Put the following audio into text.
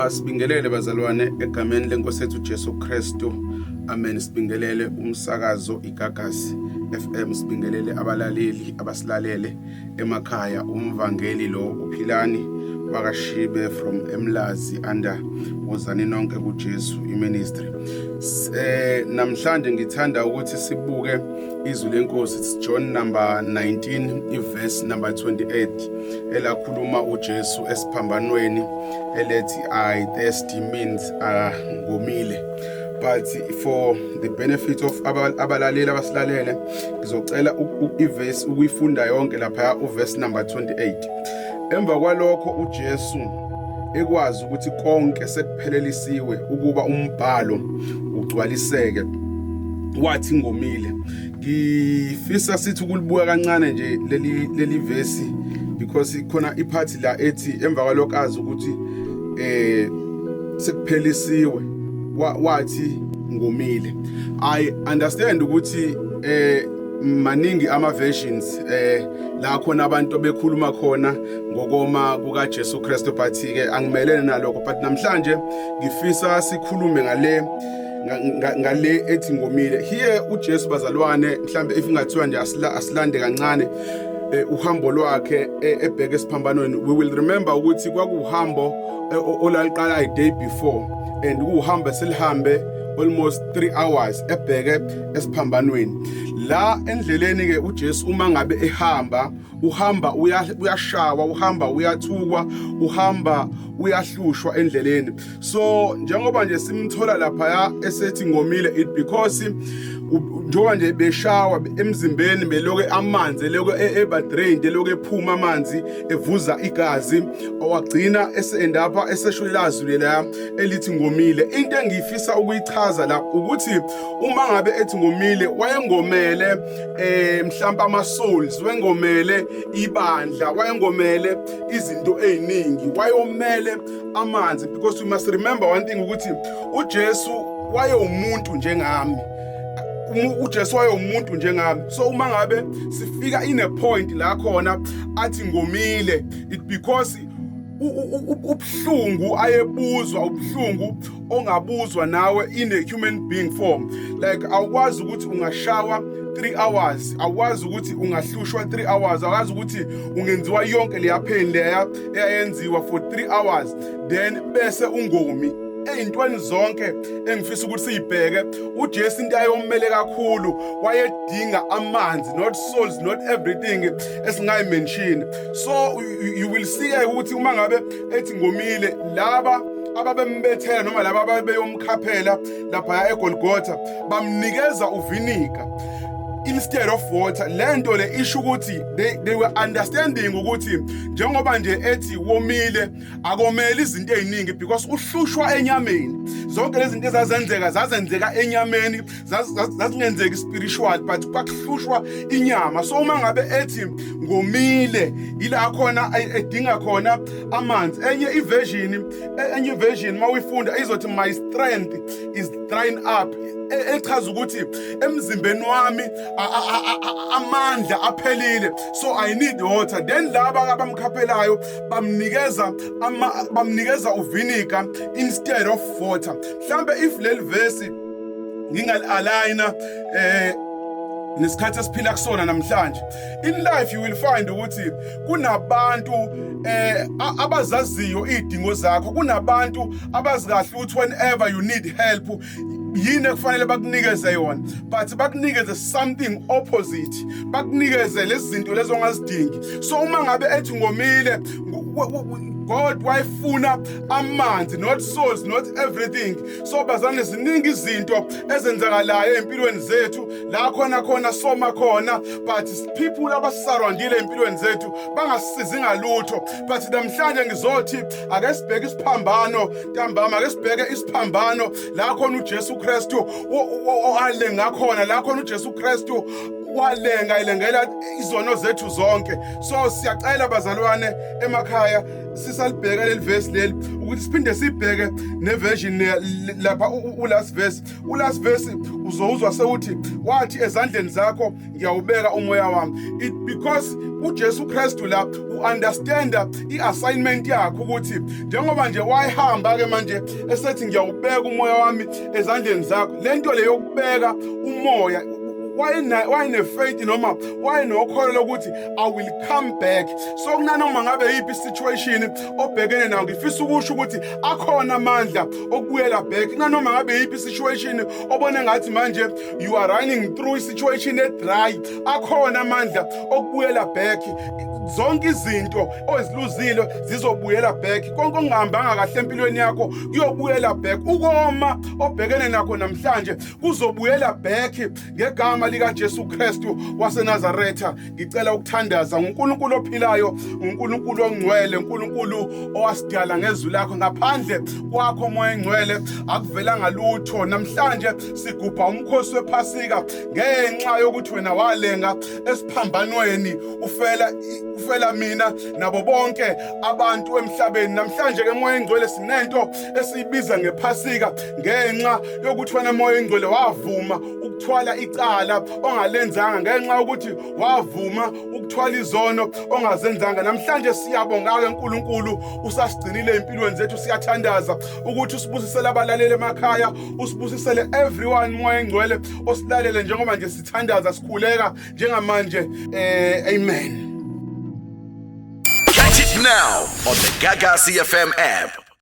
Asibingelele bazalwane egameni lenkosi yethu Jesu Kristu. Amen. Sibingelele umsakazo iGagasi FM, sibingelele abalaleli abasilalele emakhaya. Umvangeli lo uPhilani wakaShibe from eMlazi under Wozani Nonke kuJesu iministry. Namhlanje ngithanda ukuthi sibuke izwi lenkosi. It's John number 19, iverse number 28, elakhuluma uJesu esiphambanweni elethi "I thirsty" means ngomile. But for the benefit of abalaleli abasilalele, ngizocela iverse ukuyifunda yonke lapha, uverse number 28. Emva kwalokho uJesu ekwazi ukuthi konke sekuphelelisiwe, ukuba umbhalo ugcwaliseke, wathi, "Ngomile." Ngifisa sithi ukulibuka kancane nje leli verse, because khona ipart la ethi emva kwalokho azi ukuthi sekuphelisiwe, wathi, "Ngomile." I understand ukuthi maningi ama versions la khona abantu bekhuluma khona ngokoma kuka Jesu Kristu, but ke angimelene nalokho. But namhlanje ngifisa sikhulume ngale ethi "ngomile". Here uJesu, bazalwane, mhlambe if ingathiwa nje asilande kancane uhambo lwakhe ebheke esiphambanweni, we will remember ukuthi kwakuhambo olaliqala a day before, and kuhamba selihambe almost 3 hours ebheke esiphambanweni. La endleleni ke uJesu uma ngabe ehamba, uhamba uyashawa, uhamba uyathukwa, uhamba uyahlushwa endleleni. So njengoba nje simthola lapha esethi "ngomile", it because njengoba nje beshawa emzimbeni, beloke amanzi eloke eba drained, eloke ephuma amanzi, evuza igazi, owagcina ese-endapha esesho ilazwi lela elithi "ngomile". Into engifisa ukuyichaza la ukuthi uma ngabe ethi "ngomile", wayengomele mhlawumbe ama souls, wengomele ibandla, wayengomele izinto eziningi, wayomele amanzi, because we must remember one thing, ukuthi uJesu wayewumuntu njengami. UJesu wayewumuntu njengami. So uma ngabe sifika in a point la khona athi "ngomile", it because ubuhlungu ayebuzwa, ubuhlungu ongabuzwa nawe in a human being form. Like, awukwazi ukuthi ungashawa 3 hours, awukwazi ukuthi ungahlushwa 3 hours, awukwazi ukuthi ungenziwa yonke leya pain leya eyayenziwa for 3 hours, then bese ungomi. Ey'ntweni zonke engifisa ukuthi siyibheke, uJesu into ayomele kakhulu, wayedinga amanzi, not souls, not everything esingayimention. So you will see ukuthi uma ngabe ethi "ngomile", laba ababembethela noma laba ababeyomkhaphela lapha eGolgotha bamnikeza uviniga instead of water. Lento le isho ukuthi they were understanding ukuthi njengoba nje ethi womile, akomele izinto eziningi, because uhlushwa enyameni. Zonke lezi zinto ezazenzeka zazenzeka enyameni, zazingenzeki spiritual, but kwakuhlushwa inyama. So uma ngabe ethi "ngomile", ila khona edinga khona amanzi. Enye iversion mawuyifunda izothi, "My strength is drying up," echaza ukuthi emzimbeni wami amandla aphelile, so I need water. Then laba abamkhaphelayo bamnikeza uviniga instead of water. Mhlambe if leli verse ngingali-aligna nesikhathi esiphila kusona namhlanje, in life you will find ukuthi kunabantu abazaziyo izidingo zakho, kunabantu abazi kahle ukuthi whenever you need help yini ekufanele bakunikeze yona, but bakunikeze something opposite, bakunikeze lezi zinto lezo ongazidingi. So uma ngabe ethi "ngomile", God wayefuna amanzi, not souls, not everything. So bazane, ziningi izinto ezenzakalayo empilweni zethu la khona khona soma khona, but people abasisurroundile empilweni zethu bangasisizi ngalutho. But namhlanje ngizothi ake sibheke isiphambano ntambama, ake sibheke isiphambano la khona uJesu Kristu ale ngakhona, la khona uJesu Kristu. Walenga elengela izono zethu zonke. So siyacela bazalwane emakhaya, sisalibheka leli verse leli, ukuthi siphinde sibheke neversion lapha ulast verse. Ulast verse uzowuzwa sewuthi, wathi, "Ezandleni zakho ngiyawubeka umoya wami." It because uJesu Kristu la uunderstanda iassignment yakhe, ukuthi njengoba nje wayehamba ke manje esethi, "Ngiyawubeka umoya wami ezandleni zakho." Lento le yokubeka umoya, wayene faith noma wayenokholo lokuthi, "I will come back." So kunanoma ngabe yiphi situation obhekene nayo, ngifisa ukusho ukuthi akhona amandla okubuyela back. Kunanoma ngabe yiphi situation obone ngathi manje you are running through i situation e dry, akhona amandla okubuyela back. Zonke izinto oziluzile zizobuyela back. Konke okungahambanga kahle empilweni yakho kuyobuyela back. Ukoma obhekene nakho namhlanje kuzobuyela back ngegama lika Jesu Kristu waseNazaretha. Ngicela ukuthandaza. UNkulunkulu ophilayo, uNkulunkulu ongcwele, uNkulunkulu owasidala ngezwi lakho, ngaphandle kwakho, Moya Engcwele, akuvelanga lutho. Namhlanje sigubha umkhosi wePhasika ngenxa yokuthi wena walenga esiphambanweni, ufela mina nabo bonke abantu emhlabeni. Namhlanje ke, Moya Engcwele, sinento esiyibiza ngePhasika ngenxa yokuthi wena, Moya Engcwele, wavuma ukuthwala icala ongalenzanga, ngenxa yokuthi wavuma ukuthwala izono ongazenzanga. Namhlanje siyabonga ke, uNkulunkulu, usasigcinile empilweni zethu. Siyathandaza ukuthi usibusisele abalaleli emakhaya, usibusisele everyone, Moya Engcwele, osilalele njengoba nje sithandaza, sikhuleka njengamanje. Amen. Catch it now on the Gagasi FM app.